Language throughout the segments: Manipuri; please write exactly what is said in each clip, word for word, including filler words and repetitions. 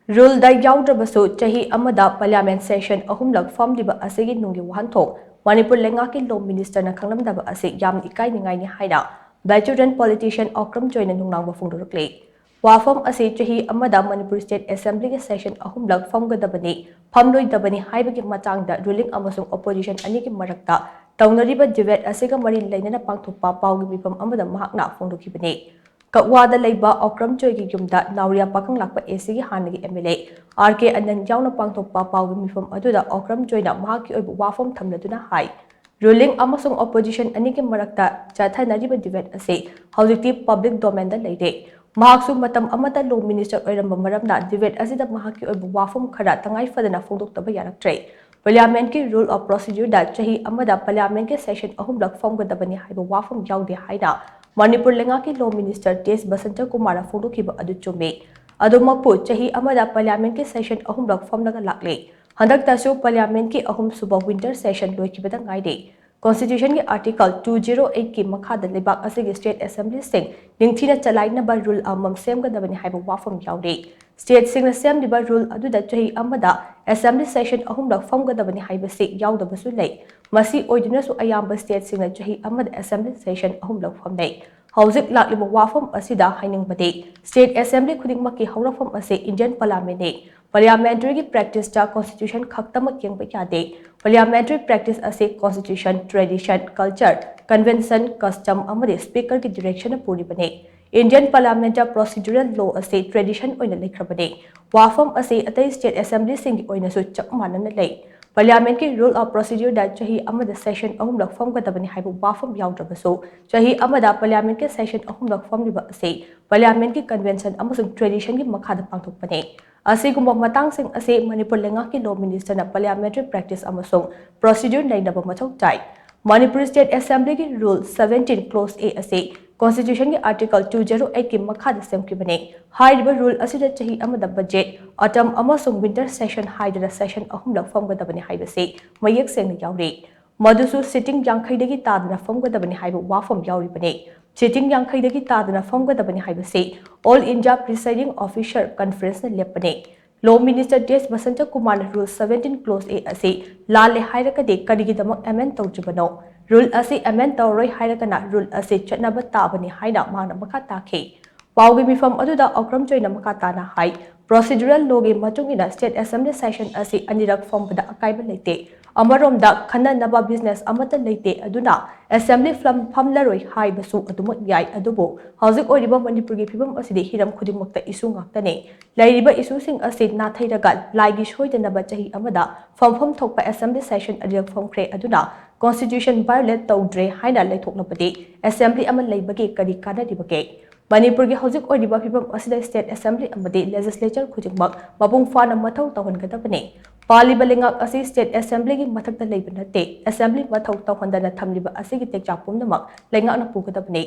Rule ꯗ ꯌꯥꯎꯗ꯭ꯔꯕꯁꯨ ꯆꯍꯤ ꯑꯃꯗ Parliament session ꯑꯍꯨꯝꯂꯛ ꯐꯝꯂꯤꯕ ꯑꯁꯤꯒꯤ ꯅꯨꯡꯒꯤ ꯋꯥꯍꯟꯊꯣꯛ ꯃꯅꯤꯄꯨꯔ ꯂꯩꯉꯥꯛꯀꯤ Law Minister ꯅ ꯈꯪꯂꯝꯗꯕ ꯑꯁꯤ ꯌꯥꯝꯅ ꯏꯀꯥꯏꯅꯤꯡꯉꯥꯏꯅꯤ ꯍꯥꯏꯅ veteran politician ꯑꯣꯀ꯭ꯔꯝ ꯖꯣꯏꯅ ꯅꯨꯡꯅꯥꯡꯕ ꯐꯣꯡꯗꯣꯔꯛꯂꯤ꯫ ꯋꯥꯐꯝ ꯑꯁꯤ ꯆꯍꯤ ꯑꯃꯗ ꯃꯅꯤꯄꯨꯔ State Assembly ꯒꯤ session ꯑꯍꯨꯝꯂꯛ ꯐꯝꯒꯗꯕꯅꯤ, ꯐꯝꯂꯣꯏꯗꯕꯅꯤ ꯍꯥꯏꯕꯒꯤ ꯃꯇꯥꯡꯗ ruling ꯑꯃꯁꯨꯡ opposition ꯑꯅꯤꯒꯤ ꯃꯔꯛꯇ ꯇꯧꯅꯔꯤꯕ debate ꯑꯁꯤꯒ ꯃꯔꯤ ꯂꯩꯅꯅ ꯄꯥꯡꯊꯣꯛꯄ ꯄꯥꯎꯒꯤ ꯃꯤꯐꯝ ꯑꯃꯗ ꯃꯍꯥꯛꯅ ꯐꯣꯡꯗꯣꯛꯈꯤꯕꯅꯤ꯫ ꯀꯛꯋꯥꯗ ꯂꯩꯕ ꯑꯣꯀ꯭ꯔꯝ ꯖꯣꯏꯒꯤ ꯌꯨꯝꯗ ꯅꯥꯎꯔꯤꯌꯥ ꯄꯥꯈꯪꯂꯥꯛꯄ A C ꯒꯤ ꯍꯥꯟꯅꯒꯤ M L A R K ꯑꯅꯟ ꯌꯥꯎꯅ ꯄꯥꯡꯊꯣꯛꯄ ꯄꯥꯎꯒꯤ ꯃꯤꯐꯝ ꯑꯗꯨꯗ ꯑꯣꯀ꯭ꯔꯝ ꯖꯣꯏꯅ ꯃꯍꯥꯛꯀꯤ ꯑꯣꯏꯕ ꯋꯥꯐꯝ ꯊꯝꯂꯗꯨꯅ ꯍꯥꯏ, ruling ꯑꯃꯁꯨꯡ opposition ꯑꯅꯤꯒꯤ ꯃꯔꯛꯇ ꯆꯠꯊꯅꯔꯤꯕ debate ꯑꯁꯤ ꯍꯧꯖꯤꯛꯇꯤ public domain ꯗ ꯂꯩꯔꯦ꯫ ꯃꯍꯥꯛꯁꯨ ꯃꯇꯝ ꯑꯃꯗ Law Minister ꯑꯣꯏꯔꯝꯕ ꯃꯔꯝꯅ debate ꯑꯁꯤꯗ ꯃꯍꯥꯛꯀꯤ ꯑꯣꯏꯕ ꯋꯥꯐꯝ ꯈꯔ ꯇꯉꯥꯏ ꯐꯗꯅ ꯐꯣꯡꯗꯣꯛꯇꯕ ꯌꯥꯔꯛꯇ꯭ꯔꯦ꯫ Parliament ꯀꯤ Rule of Procedure ꯗ ꯆꯍꯤ ꯑꯃꯗ Parliament ꯀꯤ session ꯑꯍꯨꯝꯂꯛ ꯐꯝꯒꯗꯕꯅꯤ ꯍꯥꯏꯕ ꯋꯥꯐꯝ ꯌꯥꯎꯗꯦ ꯍꯥꯏꯅ ꯃꯅꯤꯄꯨꯔ ꯂꯩꯉꯥꯛꯀꯤ Law Minister T S Basanta ꯀꯨꯃꯥꯔꯅ ꯐꯣꯡꯗꯣꯛꯈꯤꯕ ꯑꯗꯨ ꯆꯨꯝꯃꯤ꯫ ꯑꯗꯨꯃꯛꯄꯨ, ꯆꯍꯤ ꯑꯃꯗ Parliament ꯀꯤ session ꯑꯍꯨꯝꯂꯛ ꯐꯝꯂꯒ ꯂꯥꯛꯂꯤ꯫ ꯍꯟꯗꯛꯇꯁꯨ Parliament ꯀꯤ ꯑꯍꯨꯝꯁꯨꯕ winter session ꯂꯣꯏꯈꯤꯕꯗ ꯉꯥꯏꯔꯤ꯫ Constitution ꯒꯤ Article two zero eight ꯀꯤ ꯃꯈꯥꯗ ꯂꯩꯕꯥꯛ ꯑꯁꯤꯒꯤ State Assembly ꯁꯤꯡ ꯅꯤꯡꯊꯤꯅ ꯆꯂꯥꯏꯅꯕ rule ꯑꯃꯃꯝ ꯁꯦꯝꯒꯗꯕꯅꯤ ꯍꯥꯏꯕ ꯋꯥꯐꯝ ꯌꯥꯎꯔꯤ꯫ State ꯁꯤꯡꯅ ꯁꯦꯝꯂꯤꯕ rule ꯑꯗꯨꯗ ꯆꯍꯤ ꯑꯃꯗ Assembly session ꯑꯍꯨꯝꯂꯛ ꯐꯝꯒꯗꯕꯅꯤ ꯍꯥꯏꯕꯁꯤ ꯌꯥꯎꯗꯕꯁꯨ ꯂꯩ꯫ ꯃꯁꯤ ꯑꯣꯏꯗꯨꯅꯁꯨ ꯑꯌꯥꯝꯕ State ꯁꯤꯡꯅ ꯆꯍꯤ ꯑꯃꯗ Assembly session ꯑꯍꯨꯝꯂꯛ ꯐꯝꯅꯩ꯫ ꯍꯧꯖꯤꯛ ꯂꯥꯛꯂꯤꯕ ꯋꯥꯐꯝ ꯑꯁꯤꯗ ꯍꯥꯏꯅꯤꯡꯕꯗꯤ, State Assembly ꯈꯨꯗꯤꯡꯃꯛꯀꯤ ꯍꯧꯔꯛꯐꯝ ꯑꯁꯤ Indian Parliament ꯅꯤ꯫ Parliamentary ꯒꯤ practice ꯇ Constitution ꯈꯛꯇꯃꯛ ꯌꯦꯡꯕ ꯌꯥꯗꯦ꯫ Parliamentary practice ꯑꯁꯤ Constitution, Tradition, Culture, Convention, Custom ꯑꯃꯗꯤ Speaker ꯒꯤ direction ꯅ ꯄꯨꯔꯤꯕꯅꯤ꯫ Indian Parliament ꯇ procedural law ꯑꯁꯤ tradition ꯑꯣꯏꯅ ꯂꯩꯈ꯭ꯔꯕꯅꯤ꯫ ꯋꯥꯐꯝ ꯑꯁꯤ ꯑꯇꯩ State Assembly ꯁꯤꯡꯒꯤ ꯑꯣꯏꯅꯁꯨ ꯆꯞ ꯃꯥꯟꯅꯅ ꯂꯩ꯫ Parliament ꯀꯤ Rule of Procedure ꯗ ꯆꯍꯤ ꯑꯃꯗ session ꯑꯍꯨꯝꯂꯛ ꯐꯝꯒꯗꯕꯅꯤ ꯍꯥꯏꯕ ꯋꯥꯐꯝ ꯌꯥꯎꯗ꯭ꯔꯕꯁꯨ, ꯆꯍꯤ ꯑꯃꯗ Parliament ꯀꯤ session ꯑꯍꯨꯝꯂꯛ ꯐꯝꯂꯤꯕ ꯑꯁꯤ Parliament ꯀꯤ convention ꯑꯃꯁꯨꯡ tradition ꯒꯤ ꯃꯈꯥꯗ ꯄꯥꯡꯊꯣꯛꯄꯅꯤ꯫ ꯑꯁꯤꯒꯨꯝꯕ ꯃꯇꯥꯡꯁꯤꯡ ꯑꯁꯤ ꯃꯅꯤꯄꯨꯔ ꯂꯩꯉꯥꯛꯀꯤ Law Minister ꯅ parliamentary practice ꯑꯃꯁꯨꯡ procedure ꯅꯩꯅꯕ ꯃꯊꯧ ꯇꯥꯏ꯫ ꯃꯅꯤꯄꯨꯔ State Assembly ꯒꯤ Rule seventeen Clause A ꯑꯁꯤ Constitution ꯒꯤ Article two zero eight ꯀꯤ ꯃꯈꯥꯗ ꯁꯦꯝꯈꯤꯕꯅꯤ꯫ ꯍꯥꯏꯔꯤꯕ rule ꯑꯁꯤꯗ ꯆꯍꯤ ꯑꯃꯗ budget, autumn ꯑꯃꯁꯨꯡ winter session ꯍꯥꯏꯗꯅ session ꯑꯍꯨꯝꯂꯛ ꯐꯝꯒꯗꯕꯅꯤ ꯍꯥꯏꯕꯁꯤ ꯃꯌꯦꯛ ꯁꯦꯡꯅ ꯌꯥꯎꯔꯤ꯫ ꯃꯗꯨꯁꯨ sitting ꯌꯥꯡꯈꯩꯗꯒꯤ ꯇꯥꯗꯅ ꯐꯝꯒꯗꯕꯅꯤ ꯍꯥꯏꯕ ꯋꯥꯐꯝ ꯌꯥꯎꯔꯤꯕꯅꯤ꯫ ꯁꯤꯇꯤꯡ ꯌꯥꯡꯈꯩꯗꯒꯤ ꯇꯥꯗꯅ ꯐꯝꯒꯗꯕꯅꯤ ꯍꯥꯏꯕꯁꯤ All India Presiding Officer Conferenceꯅ ꯂꯦꯞꯄꯅꯤ꯫ Law Minister days Basanta ꯀꯨꯃꯥꯔꯅ Rule seventeen Clause A ꯑꯁꯤ ꯂꯥꯜꯂꯦ ꯍꯥꯏꯔꯒꯗꯤ ꯀꯔꯤꯒꯤꯗꯃꯛ amend ꯇꯧꯗ꯭ꯔꯤꯕꯅꯣ? Rule ꯑꯁꯤ amend ꯇꯧꯔꯣꯏ ꯍꯥꯏꯔꯒꯅ rule ꯑꯁꯤ ꯆꯠꯅꯕ ꯇꯥꯕꯅꯤ ꯍꯥꯏꯅ ꯃꯥꯅ ꯃꯈꯥ ꯇꯥꯈꯤ꯫ ꯄꯥꯎꯒꯤ ꯃꯤꯐꯝ ꯑꯗꯨꯗ ꯑꯣꯀ꯭ꯔꯝ ꯖꯣꯏꯅ ꯃꯈꯥ ꯇꯥꯅ ꯍꯥꯏ, Procedural Lawꯒꯤ ꯃꯇꯨꯡ ꯏꯟꯅ State Assembly Session ꯑꯁꯤ ꯑꯅꯤꯔꯛ ꯐꯝꯕꯗ ꯑꯀꯥꯏꯕ ꯂꯩꯇꯦ꯫ ꯑꯃꯔꯣꯝꯗ ꯈꯟꯅꯅꯕ business ꯑꯃꯠꯇ ꯂꯩꯇꯦ, ꯑꯗꯨꯅ Assembly ꯐꯝ-, ꯐꯝꯂꯔꯣꯏ ꯍꯥꯏꯕꯁꯨ ꯑꯗꯨꯃꯛ ꯌꯥꯏ꯫ ꯑꯗꯨꯕꯨ ꯍꯧꯖꯤꯛ ꯑꯣꯏꯔꯤꯕ ꯃꯅꯤꯄꯨꯔꯒꯤ ꯐꯤꯕꯝ ꯑꯁꯤꯗꯤ ꯍꯤꯔꯝ ꯈꯨꯗꯤꯡꯃꯛꯇ issue ꯉꯥꯛꯇꯅꯤ꯫ ꯂꯩꯔꯤꯕ issueꯁꯤꯡ ꯑꯁꯤ ꯅꯥꯊꯩꯔꯒ ꯂꯥꯏꯒꯤ ꯁꯣꯏꯗꯅꯕ ꯆꯍꯤ ꯑꯃꯗ ꯐꯝꯐꯝ ꯊꯣꯛꯄ Assembly Session ꯑꯅꯤꯔꯛ ꯐꯝꯈ꯭ꯔꯦ, ꯑꯗꯨꯅ Constitution violate ꯇꯧꯗ꯭ꯔꯦ ꯍꯥꯏꯅ ꯂꯩꯊꯣꯛꯂꯕꯗꯤ Assembly ꯑꯃ ꯂꯩꯕꯒꯤ ꯀꯔꯤ ꯀꯥꯟꯅꯔꯤꯕꯒꯦ? ꯃꯅꯤꯄꯨꯔꯒꯤ ꯍꯧꯖꯤꯛ ꯑꯣꯏꯔꯤꯕ ꯐꯤꯕꯝ ꯑꯁꯤꯗ State Assembly ꯑꯃꯗꯤ Legislature ꯈꯨꯗꯤꯡꯃꯛ ꯃꯄꯨꯡ ꯐꯥꯅ ꯃꯊꯧ ꯇꯧꯍꯟꯒꯗꯕꯅꯤ꯫ ꯄꯥꯜꯂꯤꯕ ꯂꯩꯉꯥꯛ ꯑꯁꯤ State Assemblyꯒꯤ ꯃꯊꯛꯇ ꯂꯩꯕ ꯅꯠꯇꯦ꯫ Assembly ꯃꯊꯧ ꯇꯧꯍꯟꯗꯅ ꯊꯝꯂꯤꯕ ꯑꯁꯤꯒꯤ ꯇꯦꯛꯆꯥꯛ ꯄꯨꯝꯅꯃꯛ ꯂꯩꯉꯥꯛꯅ ꯄꯨꯒꯗꯕꯅꯤ꯫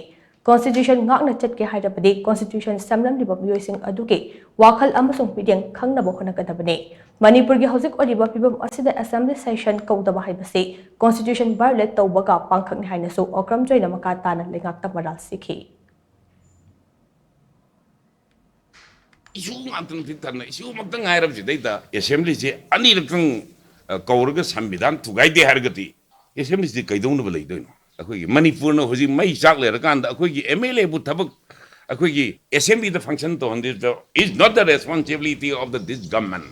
Constitution ꯉꯥꯛꯅ ꯆꯠꯀꯦ ꯍꯥꯏꯔꯕꯗꯤ Constitution ꯁꯦꯝꯂꯝꯂꯤꯕ ꯃꯤꯑꯣꯏꯁꯤꯡ ꯑꯗꯨꯒꯤ ꯋꯥꯈꯜ ꯑꯃꯁꯨꯡ ꯃꯤꯠꯌꯦꯡ ꯈꯪꯅꯕ ꯍꯣꯠꯅꯒꯗꯕꯅꯤ꯫ ꯃꯅꯤꯄꯨꯔꯒꯤ ꯍꯧꯖꯤꯛ ꯑꯣꯏꯔꯤꯕ ꯐꯤꯕꯝ ꯑꯁꯤꯗ Assembly Session ꯀꯧꯗꯕ ꯍꯥꯏꯕꯁꯤ Constitution violate ꯇꯧꯕꯒ ꯄꯥꯡꯈꯛꯅꯤ ꯍꯥꯏꯅꯁꯨ ꯑꯣꯀ꯭ꯔꯝ ꯖꯣꯏꯅ ꯃꯈꯥ ꯇꯥꯅ ꯂꯩꯉꯥꯛꯇ ꯃꯔꯥꯜ ꯁꯤꯈꯤ꯫ Issue ꯉꯥꯛꯇ ꯅꯠꯇꯦ ꯊꯟꯅ, issue ꯃꯛꯇ ꯉꯥꯏꯔꯕꯁꯤꯗꯩꯗ Assemblyꯁꯦ ꯑꯅꯤꯔꯛꯇꯪ, ꯑ, ꯀꯧꯔꯒ ꯁꯪꯕꯤꯙꯥꯟ ꯊꯨꯒꯥꯏꯗꯦ ꯍꯥꯏꯔꯒꯗꯤ Assemblyꯁꯤ ꯀꯩꯗꯧꯅꯕ ꯂꯩꯗꯣꯏꯅꯣ? ꯑꯩꯈꯣꯏꯒꯤ ꯃꯅꯤꯄꯨꯔꯅ ꯍꯧꯖꯤꯛ ꯃꯩ ꯆꯥꯛ ꯂꯩꯔꯀꯥꯟꯗ ꯑꯩꯈꯣꯏꯒꯤ MLAꯕꯨ ꯊꯕꯛ, ꯑꯩꯈꯣꯏꯒꯤ Assemblyꯗ function ꯇꯧꯍꯟꯗꯦ is not the responsibility of the this government.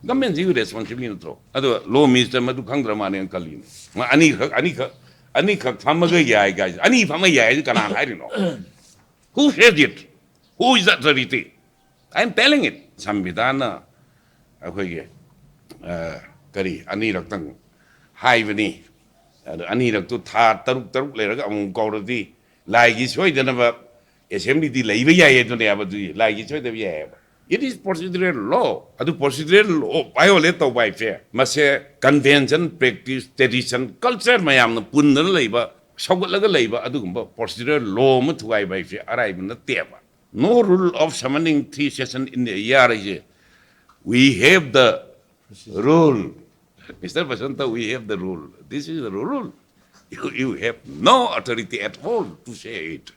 Governmentꯁꯤꯒꯤ responsibility ꯅꯠꯇ꯭ꯔꯣ? ꯑꯗꯣ Law Minister ꯃꯗꯨ ꯈꯪꯗ꯭ꯔ ꯃꯥꯅꯦꯅ ꯈꯜꯂꯤꯅꯦ꯫ ꯃꯥ ꯑꯅꯤꯈꯛ, ꯑꯅꯤꯈꯛ, ꯑꯅꯤꯈꯛ ꯐꯝꯃꯒ ꯌꯥꯏ ꯀꯥꯏꯁꯦ, ꯑꯅꯤ ꯐꯝꯃ ꯌꯥꯏ ꯍꯥꯏꯁꯦ ꯀꯅꯥꯅ ꯍꯥꯏꯔꯤꯅꯣ? Who says it? Who is the authority? I am telling it. ꯁꯪꯕꯤꯙꯥꯟꯅ ꯑꯩꯈꯣꯏꯒꯤ, ꯑ, ꯀꯔꯤ, ꯑꯅꯤꯔꯛꯇꯪ ꯍꯥꯏꯕꯅꯤ꯫ ꯑꯗꯣ ꯑꯅꯤꯔꯛꯇꯨ ꯊꯥ ꯇꯔꯨꯛ ꯇꯔꯨꯛ ꯂꯩꯔꯒ ꯑꯃꯨꯛ ꯀꯧꯔꯗꯤ ꯂꯥꯏꯒꯤ ꯁꯣꯏꯗꯅꯕ Assemblyꯗꯤ ꯂꯩꯕ ꯌꯥꯏ ꯑꯗꯨꯅꯦꯕ, ꯑꯗꯨꯗꯤ ꯂꯥꯏꯒꯤ ꯁꯣꯏꯗꯕ ꯌꯥꯏꯑꯕ꯫ It is procedural law. ꯑꯗꯨ procedural law violate ꯇꯧꯕ ꯍꯥꯏꯁꯦ ꯃꯁꯦ convention, practice, tradition, culture ꯃꯌꯥꯝꯅ ꯄꯨꯟꯗꯅ ꯂꯩꯕ, ꯁꯧꯒꯠꯂꯒ ꯂꯩꯕ ꯑꯗꯨꯒꯨꯝꯕ procedural law ꯑꯃ ꯊꯨꯒꯥꯏꯕ ꯍꯥꯏꯁꯦ ꯑꯔꯥꯏꯕ ꯅꯠꯇꯦꯕ꯫ No rule of summoning three session in a year is a, we have the rule. Mister Basanta, we have the rule. This is the rule. You, you have no authority at all to say it.